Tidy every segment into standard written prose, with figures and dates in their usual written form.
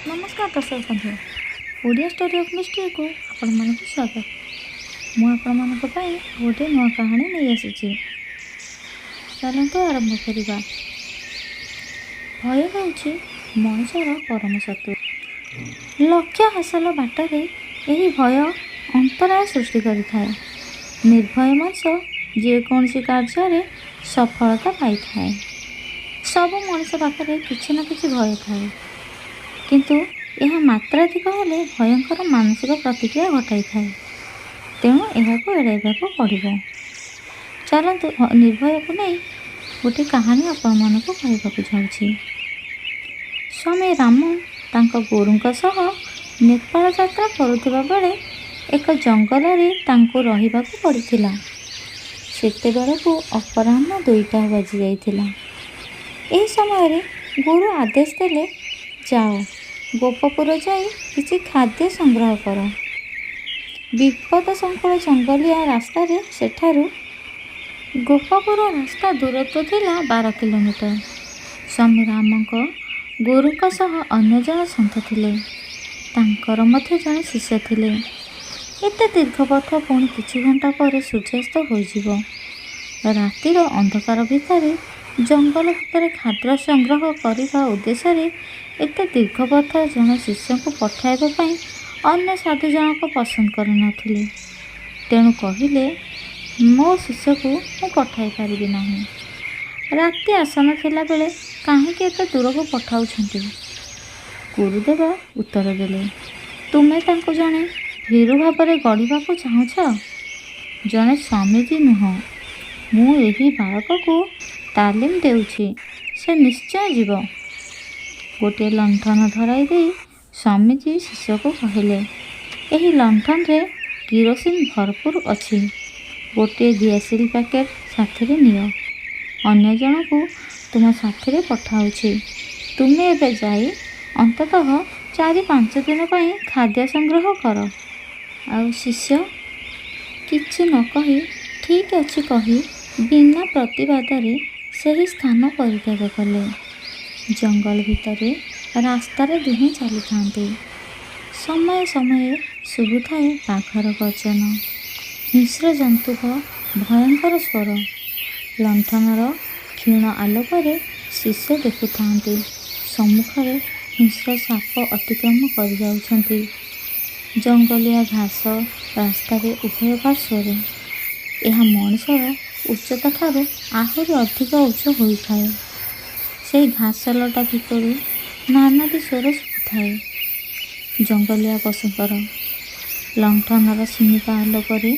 ନମସ୍କାର ଦର୍ଶକ ବନ୍ଧୁ, ଓଡ଼ିଆ ଷ୍ଟୋରି ଅଫ୍ ମିଷ୍ଟ୍ରିକୁ ଆପଣମାନଙ୍କୁ ସ୍ୱାଗତ। ମୁଁ ଆପଣମାନଙ୍କ ପାଇଁ ଗୋଟିଏ ନୂଆ କାହାଣୀ ନେଇ ଆସିଛି। ଚାଲନ୍ତୁ ଆରମ୍ଭ କରିବା। ଭୟ ହେଉଛି ମଣିଷର ପରମ ଶତ୍ରୁ। ଲକ୍ଷ୍ୟ ହାସଲ ବାଟରେ ଏହି ଭୟ ଅନ୍ତରାୟ ସୃଷ୍ଟି କରିଥାଏ। ନିର୍ଭୟ ମଣିଷ ଯେକୌଣସି କାର୍ଯ୍ୟରେ ସଫଳତା ପାଇଥାଏ। ସବୁ ମଣିଷ ପାଖରେ କିଛି ନା କିଛି ଭୟ ଥାଏ, କିନ୍ତୁ ଏହା ମାତ୍ରାଧିକ ହେଲେ ଭୟଙ୍କର ମାନସିକ ପ୍ରତିକ୍ରିୟା ଘଟାଇଥାଏ। ତେଣୁ ଏହାକୁ ଏଡ଼ାଇବାକୁ ପଡ଼ିବ। ଚାଲନ୍ତୁ, ନିର୍ଭୟକୁ ନେଇ ଗୋଟିଏ କାହାଣୀ ଆପଣମାନଙ୍କୁ କହିବାକୁ ଯାଉଛି। ସ୍ୱାମୀ ରାମ ତାଙ୍କ ଗୁରୁଙ୍କ ସହ ନେପାଳ ଯାତ୍ରା କରୁଥିବା ବେଳେ ଏକ ଜଙ୍ଗଲରେ ତାଙ୍କୁ ରହିବାକୁ ପଡ଼ିଥିଲା। ସେତେବେଳକୁ ଅପରାହ୍ନ 2ଟା ବାଜିଯାଇଥିଲା। ଏହି ସମୟରେ ଗୁରୁ ଆଦେଶ ଦେଲେ, ଯାଅ, ଗୋପପୁର ଯାଇ କିଛି ଖାଦ୍ୟ ସଂଗ୍ରହ କର। ବିପଦ ସଂକୁଳ ଜଙ୍ଗଲିଆ ରାସ୍ତାରେ ସେଠାରୁ ଗୋପପୁର ରାସ୍ତା ଦୂରତ୍ୱ ଥିଲା 12 କିଲୋମିଟର। ସ୍ୱାମୀ ରାମଙ୍କ ଗୁରୁଙ୍କ ସହ ଅନ୍ୟ ଜଣେ ସନ୍ଥ ଥିଲେ। ତାଙ୍କର ମଧ୍ୟ ଜଣେ ଶିଷ୍ୟ ଥିଲେ। ଏତେ ଦୀର୍ଘ ପଥ, ପୁଣି କିଛି ଘଣ୍ଟା ପରେ ସୂର୍ଯ୍ୟାସ୍ତ ହୋଇଯିବ। ରାତିର ଅନ୍ଧକାର ଭିତରେ ଜଙ୍ଗଲ ଭିତରେ ଖାଦ୍ୟ ସଂଗ୍ରହ କରିବା ଉଦ୍ଦେଶ୍ୟରେ ଏତେ ଦୀର୍ଘ ପଥ ଜଣେ ଶିଷ୍ୟଙ୍କୁ ପଠାଇବା ପାଇଁ ଅନ୍ୟ ସାଧୁ ଜଣକ ପସନ୍ଦ କରୁନଥିଲେ। ତେଣୁ କହିଲେ, ମୋ ଶିଷ୍ୟକୁ ମୁଁ ପଠାଇ ପାରିବି ନାହିଁ। ରାତି ଆସନ୍ନ ଥିଲାବେଳେ କାହିଁକି ଏତେ ଦୂରକୁ ପଠାଉଛନ୍ତି? ଗୁରୁଦେବ ଉତ୍ତର ଦେଲେ, ତୁମେ ତାଙ୍କୁ ଜଣେ ଭୀରୁ ଭାବରେ ଗଢ଼ିବାକୁ ଚାହୁଁଛ, ଜଣେ ସ୍ୱାମୀଜୀ ନୁହଁ। ମୁଁ ଏହି ବାଳକକୁ ତାଲିମ ଦେଉଛି, ସେ ନିଶ୍ଚୟ ଯିବ। ଗୋଟିଏ ଲଣ୍ଠନ ଧରାଇ ଦେଇ ସ୍ୱାମୀଜୀ ଶିଷ୍ୟକୁ କହିଲେ, ଏହି ଲଣ୍ଠନରେ କିରୋସିନ ଭରପୁର ଅଛି। ଗୋଟିଏ ଦିଆସିଲି ପ୍ୟାକେଟ୍ ସାଥିରେ ନିଅ। ଅନ୍ୟ ଜଣକୁ ତୁମ ସାଥିରେ ପଠାଉଛି। ତୁମେ ଏବେ ଯାଇ ଅନ୍ତତଃ 4-5 ଦିନ ପାଇଁ ଖାଦ୍ୟ ସଂଗ୍ରହ କର। ଆଉ ଶିଷ୍ୟ କିଛି ନ କହି ଠିକ୍ ଅଛି କହି ବିନା ପ୍ରତିବାଦରେ ସେହି ସ୍ଥାନ ପରିତ୍ୟାଗ କଲେ। ଜଙ୍ଗଲ ଭିତରେ ରାସ୍ତାରେ ଦୁହେଁ ଚାଲିଥାନ୍ତି। ସମୟେ ସମୟେ ଶୁଭୁଥାଏ ବାଘର ଗର୍ଜନ, ହିଂସ୍ର ଜନ୍ତୁଙ୍କ ଭୟଙ୍କର ସ୍ୱର। ଲଣ୍ଠନର କ୍ଷୀଣ ଆଲୋକରେ ଶିଷ୍ୟ ଦେଖୁଥାନ୍ତି, ସମ୍ମୁଖରେ ହିଂସ୍ର ସାପ ଅତିକ୍ରମ କରିଯାଉଛନ୍ତି। ଜଙ୍ଗଲିଆ ଘାସ ରାସ୍ତାରେ ଉଭୟ ପାର୍ଶ୍ୱରେ। ଏହା ମଣିଷର ଉଚ୍ଚତାଠାରୁ ଆହୁରି ଅଧିକ ଉଚ୍ଚ ହୋଇଥାଏ। ସେହି ଘାସ ଲଟା ଭିତରୁ ନାନାଦି ସ୍ୱର ଶୁଭୁଥାଏ ଜଙ୍ଗଲିଆ ପଶୁଙ୍କର। ଲଣ୍ଠନର ସୀମିତ ଆଲୋକରେ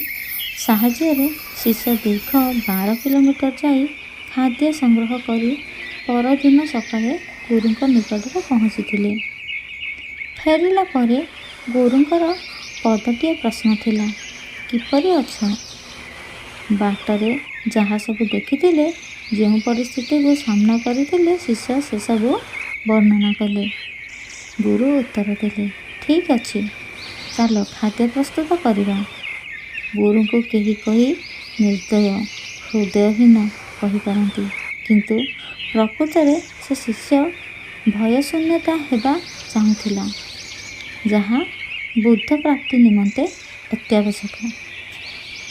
ସାହାଯ୍ୟରେ ଶିଷ୍ୟ ଦୀର୍ଘ 12 କିଲୋମିଟର ଯାଇ ଖାଦ୍ୟ ସଂଗ୍ରହ କରି ପରଦିନ ସକାଳେ ଗୁରୁଙ୍କ ନିକଟରେ ପହଞ୍ଚିଥିଲେ। ଫେରିଲା ପରେ ଗୁରୁଙ୍କର ପଦଟିଏ ପ୍ରଶ୍ନ ଥିଲା, କିପରି ଅଛ? ବାଟରେ ଯାହା ସବୁ ଦେଖିଥିଲେ, ଯେଉଁ ପରିସ୍ଥିତିକୁ ସାମ୍ନା କରିଥିଲେ, ଶିଷ୍ୟ ସେସବୁ ବର୍ଣ୍ଣନା କଲେ। ଗୁରୁ ଉତ୍ତର ଦେଲେ, ଠିକ୍ ଅଛି, ଚାଲ ଖାଦ୍ୟ ପ୍ରସ୍ତୁତ କରିବା। ଗୁରୁଙ୍କୁ କେହି କେହି ନିର୍ଦ୍ଦୟ, ହୃଦୟହୀନ କହିପାରନ୍ତି, କିନ୍ତୁ ପ୍ରକୃତରେ ସେ ଶିଷ୍ୟ ଭୟଶୂନ୍ୟତା ହେବା ଚାହୁଁଥିଲା, ଯାହା ବୁଦ୍ଧ ପ୍ରାପ୍ତି ନିମନ୍ତେ ଅତ୍ୟାବଶ୍ୟକ।